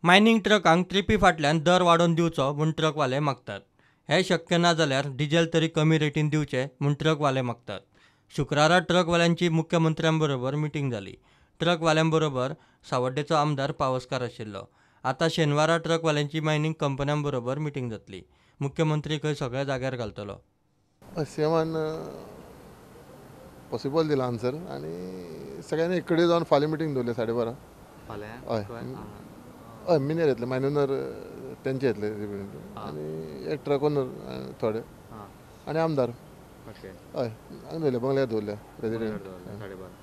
Mining ट्रकांक trippy फाटल्यान दर वाडोवन दिवचो म्हूण ट्रकवाले मागतात. हें शक्य ना जाल्यार डिझेल तरी कमी रेटीन दिवचें म्हूण ट्रकवाले मागतात. शुक्रारा ट्रकवाल्यांची मुख्यमंत्र्यां बरोबर मिटींग जाली. ट्रकवाल्यां बरोबर सावड्डेचो आमदार पावसकार आशिल्लो. आतां शेनवारा ट्रकवाल्यांची मायनींग कंपन्यां बरोबर मिटींग जातली. मुख्यमंत्री खंय सगळ्या जाग्यार घालतलो. सीएमान पॉसिबल दिला आन्सर आनी सगळ्यांनी एक कडेन जावन फाल्यां मिटींग दवरल्या 12:30. हय हय, मिनेर येतले, मायन ओनर तेंचे येतले आनी एक ट्रक ओनर थोडे आनी आमदार. हय, हांगा दवरल्या, बंगल्यार दवरल्या प्रेजिडेंट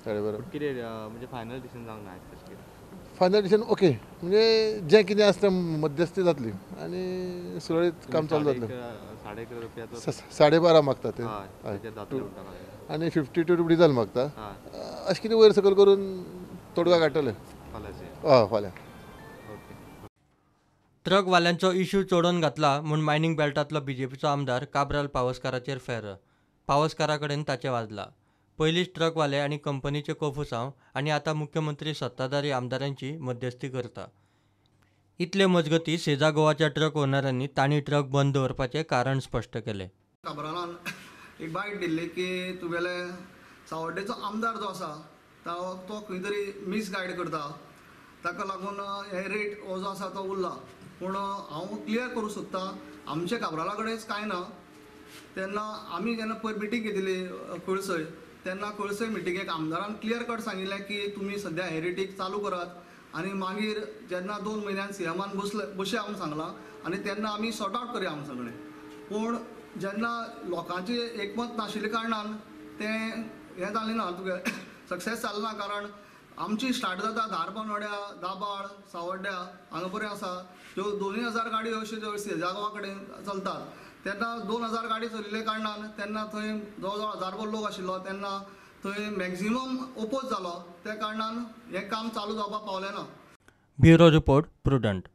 12:30. कितें म्हणजे फायनल डिसिजन जावंक ना? फायनल डिसिजन ओके, म्हणजे जें कितें आसा तें मध्यस्थी जातली आनी सुरळीत काम चालू जातलें. 12:30 मागता ते आनी 52 रुपया डिझल मागता. अशें कितें वयर सकयल करून तोडगा काडटले. हय, फाल्यां. ट्रकवाल्यांचो इश्यू चोडोवन घातला म्हूण मायनींग बेल्टांतलो बीजेपीचो आमदार काब्राल पावसकाराचेर फेर्र. पावसकारा कडेन ताचें वाजला. पयलींच ट्रकवाले आनी कंपनीचे कोफुसांव आनी आतां मुख्यमंत्री सत्ताधारी आमदारांची मध्यस्थी करता. इतले मजगती सेजा गोवाच्या ट्रक ओनरांनी तांणी ट्रक बंद दवरपाचें कारण स्पश्ट केलें. काब्रालान एक बायट दिल्ली की तुगेले सावड्डेचो आमदार जो आसा तो खंय तरी मिसगायड करता, ताका लागून हे रेट हो जो आसा तो उरला. पूण हांव क्लियर करूं सोदता, आमच्या काब्राला कडेन कांय ना. तेन्ना आमी जेन्ना पयर मिटींग घेतिल्ली कळसय, तेन्ना कळसय मिटिंगेक आमदारान क्लियर कट सांगिल्लें की तुमी सद्या हे रेटीक चालू करात आनी मागीर जेन्ना 2 म्हयन्यान सीएमान बसया म्हूण सांगलां आनी तेन्ना आमी सॉर्ट आवट करया म्हूण सगळें. पूण जेन्ना लोकांचें एकमत नाशिल्ल्या कारणान तें हें जालें ना, तुगे सक्सेस जालें ना. कारण आमची स्टार्ट जाता धारबांदोड्या, दाबाळ, सावड्ड्या हांगा पर्यंत आसा त्यो 2000 गाडयो अश्यो ज्यो सेजा गोवा कडेन चलतात. तेन्ना 2000 गाडी चलिल्ल्या कारणान तेन्ना थंय जवळ जवळ 1000 लोक आशिल्लो, तेन्ना थंय मॅक्झिमम ओपोज जालो. त्या कारणान हें काम चालू जावपाक पावलें ना. Bureau report, Prudent.